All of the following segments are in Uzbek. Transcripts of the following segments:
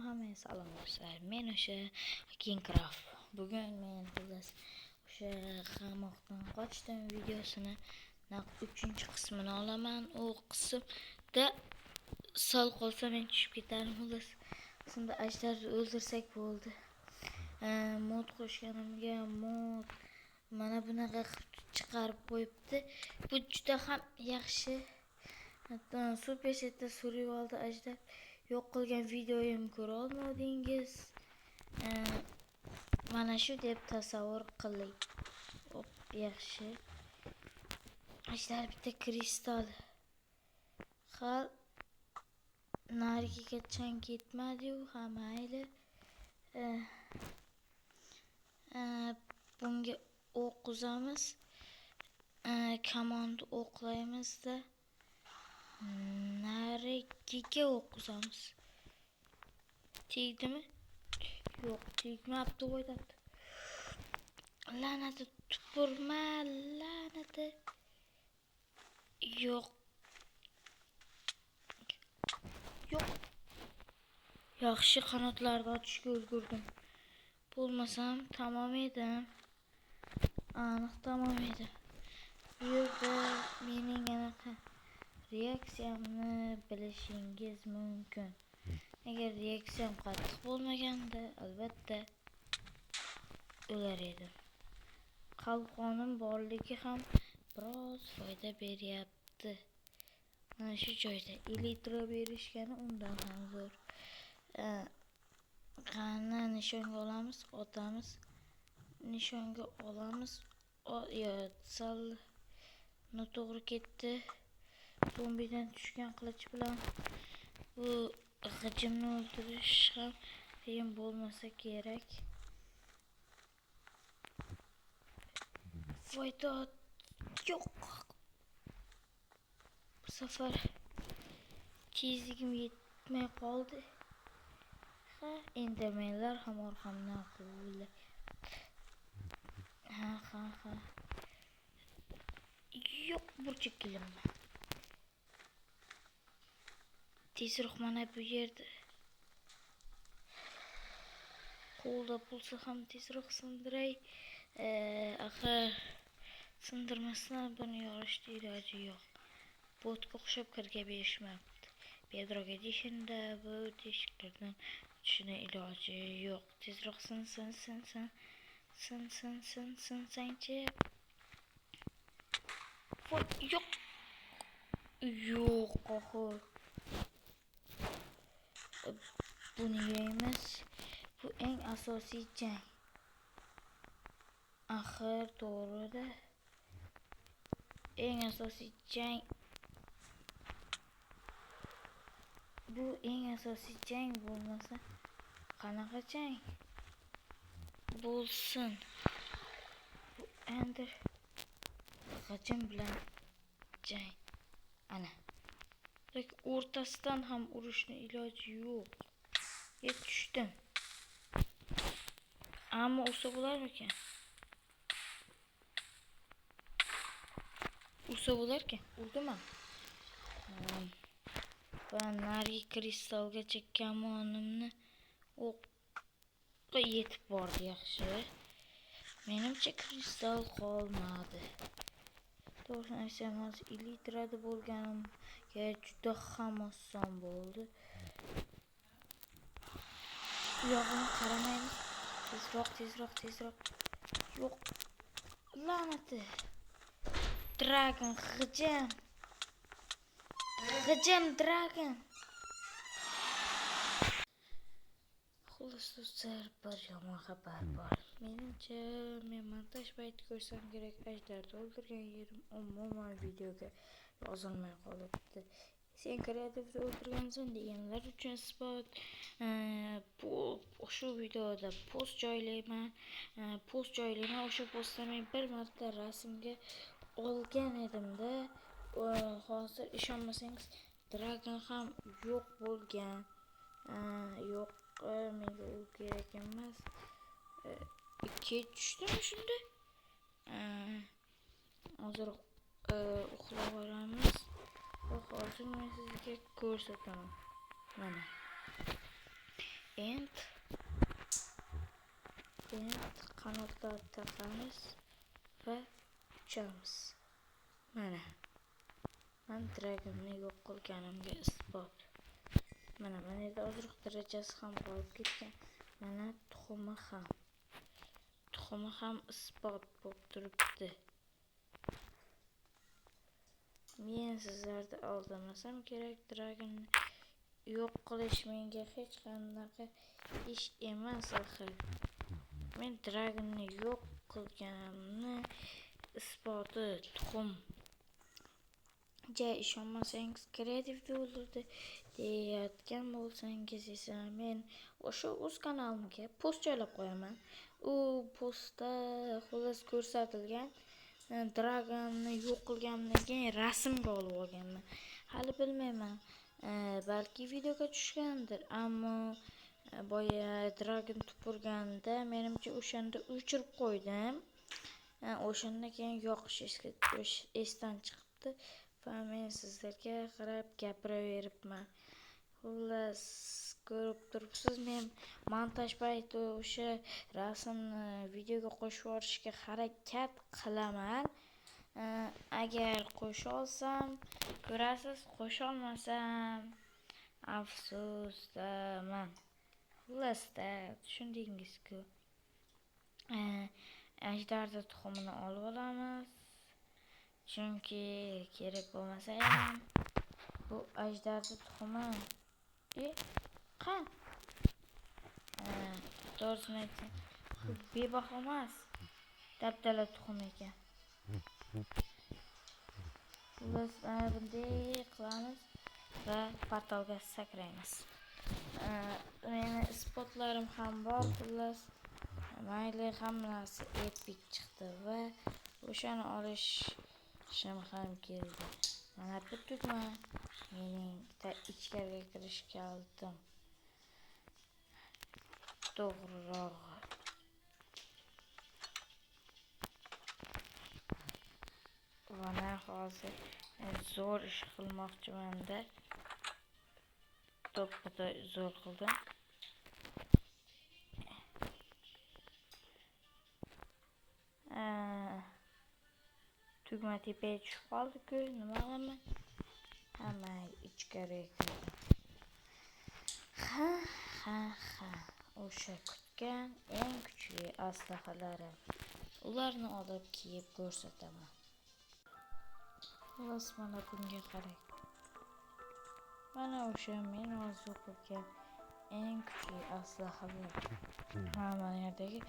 Hamma salom do'stlar. Men o'sha Kingcraft. Bugun men xullas o'sha qamoqdan qochdim videosini naq 3-qismini olaman. U qismda sal qolsa men tushib ketardim xullas. Qismda ajdarni o'ldirsak bo'ldi. Mod qo'shganimga mod mana bunaqa qilib chiqarib qo'yibdi. Bu juda ham yaxshi. Hatto Supersetda survivalda ajdar yo'q qilgan videoyim ko'ra olmadingiz. Mana shu deb tasavvur qiling. Hop, yaxshi. Ajdar bitta kristal. Hal narigiga chang ketmadi-yu, ha mayli. Bunga o'q uzamiz. Kamonni o'qlaymiz-da. Narigiga o'q uzamiz. Tegdimi? Yo'q, tegmabdi, o'ynabdi. La'nati tupurma, la'nati. Yo'q. Yo'q. Yaxshi qanotlarni ochishga ulgurdim. Bo'lmasam tamom edim. Aniq tamom edim. Bu yerda mening anaqa reaksiyamni bilishingiz mumkin. Agar reaksiyam qattiq bo'lmaganda, albatta o'lar edim. Qalqonim borligi ham biroz foyda beryapti. Mana shu joyda elitra berishgani undan ham zo'r. Qani nishonga olamiz, otamiz. Nishonga olamiz. Yo, sal noto'g'ri ketdi. Zombidan tushgan qilich bilan bu g'ijimni o'ldirish ham qiyin bo'lmasa kerak. Foyda yo'q. Bu safar tezligim yetmay qoldi. Ha, endermenlar ham orqamdan quvdi. Ha, ha, ha. Yo'q, burchak kelinma. Tezroq mana bu yerda qo'lda bo'lsa ham tezroq sindiray. Axir sindirmasdan buni yorishni iloji yo'q. Botga o'xshab kirga berishmabdi. Bedrock Edition'da bu teshiklardan o'tishni iloji yo'q. Tezroq sin sin sin sin sin sin sin sinsangchi. Voy, yo'q. Yo'q, oxir. Buni yeymiz. Bu eng asosiy jang. Axir to'g'rida. Eng asosiy jang. Bu eng asosiy jang bo'lmasa qanaqa jang bo'lsin? Bu Ender g'ijim bilan jang. Ana. Lekin o'rtasidan ham urishni iloji yo'q. Tushdim. Ammo ursa bo'larmikan? Ursa bo'larkan. Urdim-a. Va narigi kristalgacha kamonimni o'qqa yetib bordi, yaxshi. Menimcha kristal qolmadi. To'g'risini aytsam, hozir elitrada bo'lganimga juda ham oson bo'ldi. U yog'ini qaramaymiz. Tezroq, tezroq, tezroq. Yo'q. La'nati. Dragon g'ijim. G'ijim dragon. Xullas do'stlar, bir yomon xabar bor. Menimcha men montaj payti ko'rsam kerak, ajdarni o'ldirgan yerim umuman videoga yozilmay qolibdi. Sen kreativda o'ldirgansan deganlar uchun isbot. Bu shu videoda post joylayman. Post joylayman. O'sha postda men bir marta rasmga olgan edimda. Hozir ishonmasangiz dragon ham yo'q bo'lgan. Yo'q, menga u kerak emas. Kech tushdimi shunda? Hozir uxlab olamiz. Hozir men sizga ko'rsataman. Mana. End qanotlar taqamiz va uchamiz. Mana man dragonni yo'q qilganimga isbot. Mana yerda ozroq darajasi ham qolib ketgan. Mana tuxumi ham. Tuxumi ham isbot bo'lib turibdi. Men sizlarni aldamasam kerak, dragonni yo'q qilish menga hech qanaqa ish emas axir. Men dragonni yo'q qilganimni isboti tuxum. Ja ishonmasangiz kreativda o'ldirdi deyayotgan bo'lsangiz esa men o'sha o'z kanalimga post joylab qo'yaman. U postda xullas ko'rsatilgan dragonni yo'q qilganimdan keyin rasmga olib olganman. Hali bilmayman, balki videoga tushgandir, ammo boya dragon tupurganda menimcha o'shanda o'chirib qo'ydim. O'shandan keyin yoqish esdan chiqibdi va men sizlarga qarab gapiraveribman. Xullas ko'rib turibsiz, men montaj payti o'sha rasmni videoga qo'shib yuborishga harakat qilaman. Agar qo'sha olsam ko'rasiz, qo'sha olmasam afsusdaman. Xullasda tushundingiz-ku. Ajdarda tuxumini olib olamiz. Chunki kerak bo'lmasa ham bu ajdarda tuxumi. Qani? To'g'risini aytsam, bu bebaho emas. Dabdala tuxum ekan. Xullas, mana bunday qilamiz va portalga sakraymiz. Meni isbotlarim ham bor, xullas. Mayli, hammasi epik chiqdi va o'shani olishim ham keldi. Mana bu tugma mening ichkariga kirish kalitim. To'g'rirog'i. Mana hozir zo'r ish qilmoqchiman-da. To'ppa zo'r qildim. Tugma tepaga tushib qoldi-ku, nima qilaman? Hamma ichkariga kirdim. Ha. O'sha kutgan eng kuchli aslahalarim. Ularni olib kiyib ko'rsataman. Xullas, mana bunga qarang. Mana o'sha men orzu qilgan eng kuchli aslahalar. Mana yerdagi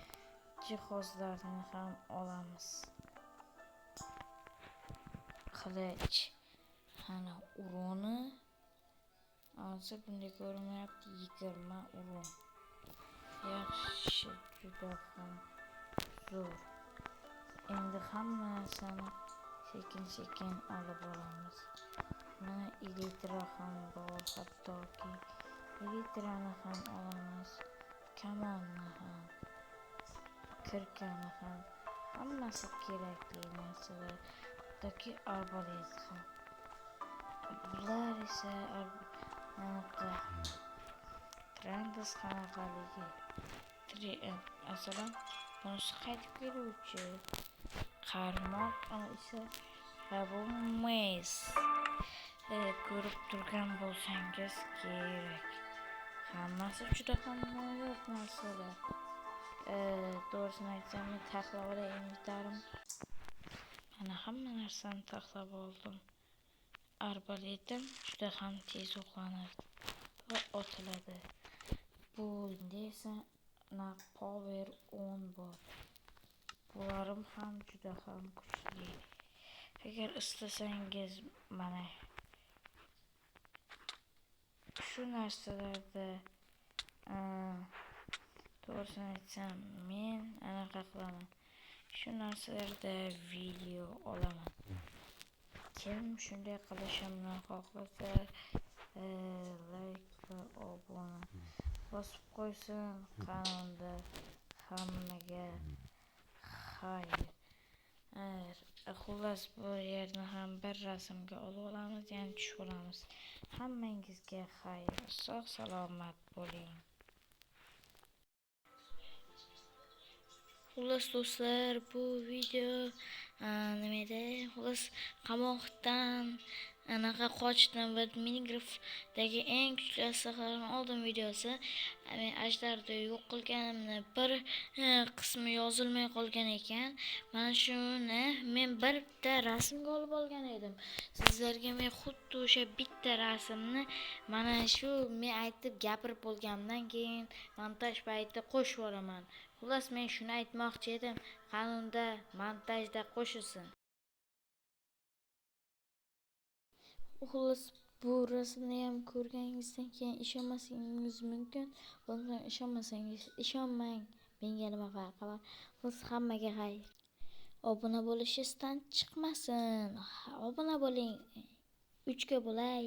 jihozlarni ham olamiz. Qilich. Ana uruni. Hozir bunday ko'rinmayapti. 20 urun. Yaxshi, juda ham zo'r. Endi hamma narsani sekin-sekin olib olamiz. Mana elitra ham bor, hattoki elitrani ham olamiz, kamonni ham, kirkani ham, hammasi kerakli narsalar, hattoki arbalet ham. Bular esa anaqa Trandas qanaqaligi. Masalan, bunisi qaytib keluvchi qarmoq esa va bu maze. Ko'rib turgan bo'lsangiz kerak. Hammasi juda ham noyob narsalar. To'g'risini aytsam, men taxlab olay inventarim. Mana hamma narsani taxlab oldim. Arbaletim juda ham tez o'qlanadi va otiladi. Bunda esa power 10 bor. Bularim ham juda ham kuchli. Agar istasangiz mana shu narsalarda to'g'risini aytsam, men anaqa qilaman. Shu narsalarda video olaman. Kim shunday qilishimni xohlasa, like va obuna bosib qo'ysin. Qanunda hammaga xayr. Xullas, bu yerni ham bir rasmga olib olamiz, ya'ni tushib olamiz. Hammangizga xayr, sog' salomat bo'ling. Xullas do'stlar, bu video nima edi? Xullas, qamoqdan anaqa qochdim va Minecraftdagi eng kuchli aslahalarni oldim videosi. Men ajdarni yo'q qilganimni bir qismi yozilmay qolgan ekan. Mana shuni men bitta rasmga olib olgan edim. Sizlarga men xuddi o'sha bitta rasmni mana shu men aytib gapirib bo'lganimdan keyin montaj payti qo'shib yuboraman. Xullas, men shuni aytmoqchi edim. Qani montajda qo'shilsin. Xullas, bu rasmni ham ko'rganingizdan keyin ishonmasangiz mumkin. Bo'lmasa ishonmasangiz ishonmang. Menga nima farqi bor? Xullas, hammaga xayr. Obuna bo'lish esdan chiqmasin. Obuna bo'ling. 3 ga bo'lay.